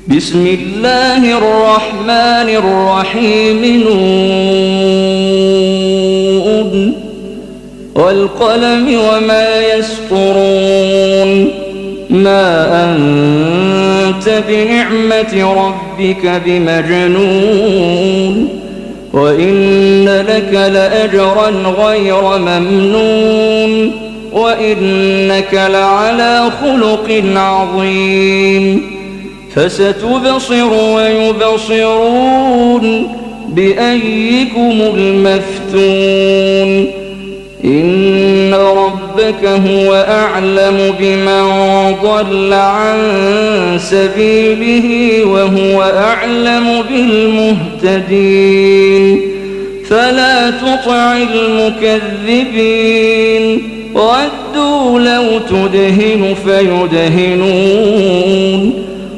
بسم الله الرحمن الرحيم نون والقلم وما يسطرون ما أنت بنعمة ربك بمجنون وإن لك لأجرا غير ممنون وإنك لعلى خلق عظيم فستبصر ويبصرون بأيكم المفتون إن ربك هو أعلم بمن ضل عن سبيله وهو أعلم بالمهتدين فلا تطع المكذبين ودوا لو تدهن فيدهنون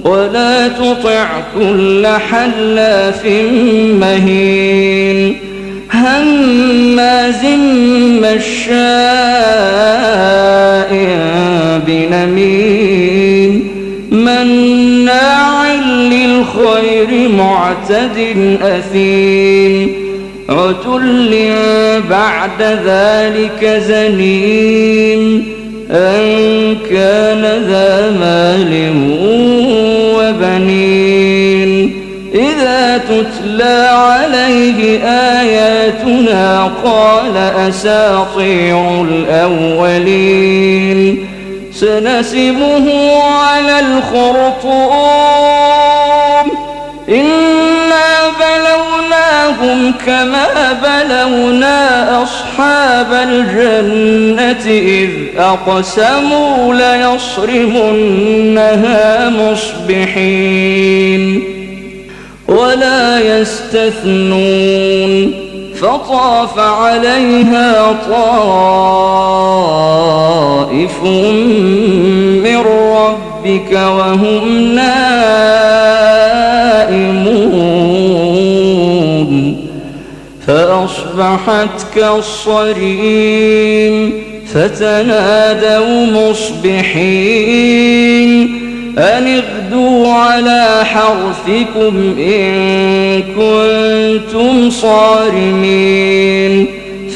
ولا تطع كل حلاف مهين هماز مشاء بنميم مناع للخير معتد أثيم عتل بعد ذلك زنيم أن كان ذا مال وبنين إذا تتلى عليه آياتنا قال أساطير الأولين سنسمه على الخرطوم إنا بلوناهم كما بلونا أصحاب الجنة إذ أقسموا ليصرمنها مصبحين ولا يستثنون فطاف عليها طائف من ربك وهم نائمون فأصبحت كالصريم فتنادوا مصبحين أن اغدوا على حرثكم إن كنتم صارمين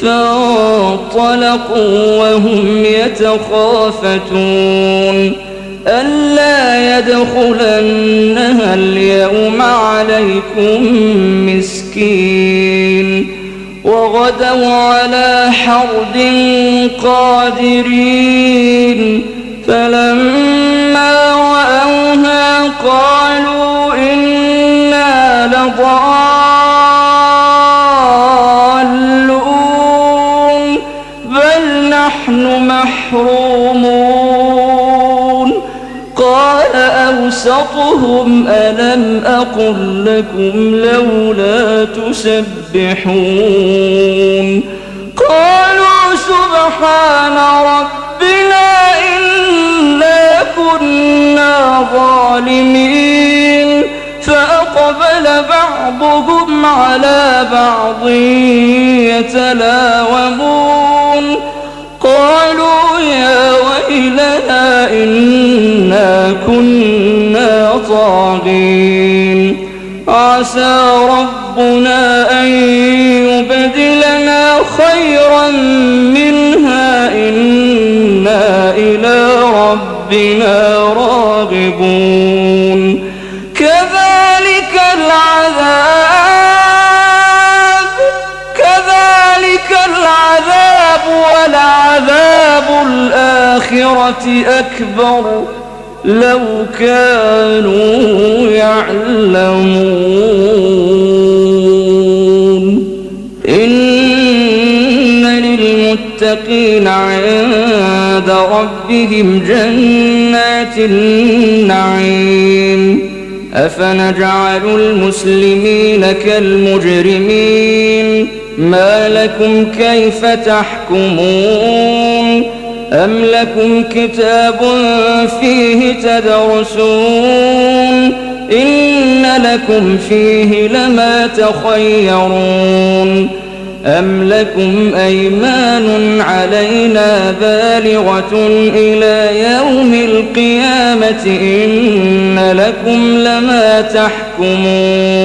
فانطلقوا وهم يتخافتون ألا يدخلنها اليوم عليكم مسكين وغدوا على حرد قادرين فلما رأوها قالوا إنا لضالون بل نحن محرومون قال أوسطهم ألم أقل لكم لولا تسبحون قالوا سبحان ربنا إنا كنا ظالمين فأقبل بعضهم على بعض يتلاومون قالوا يا ويلنا إنا كنا طاغين عسى ربنا أن يبدلنا خيرا منها إنا إلى ربنا راغبون كذلك العذاب ولعذاب الآخرة أكبر لو كانوا يعلمون إن للمتقين عند ربهم جنات النعيم أفنجعل المسلمين كالمجرمين ما لكم كيف تحكمون أم لكم كتاب فيه تدرسون إن لكم فيه لما تخيرون أم لكم أيمان علينا بالغة إلى يوم القيامة إن لكم لما تحكمون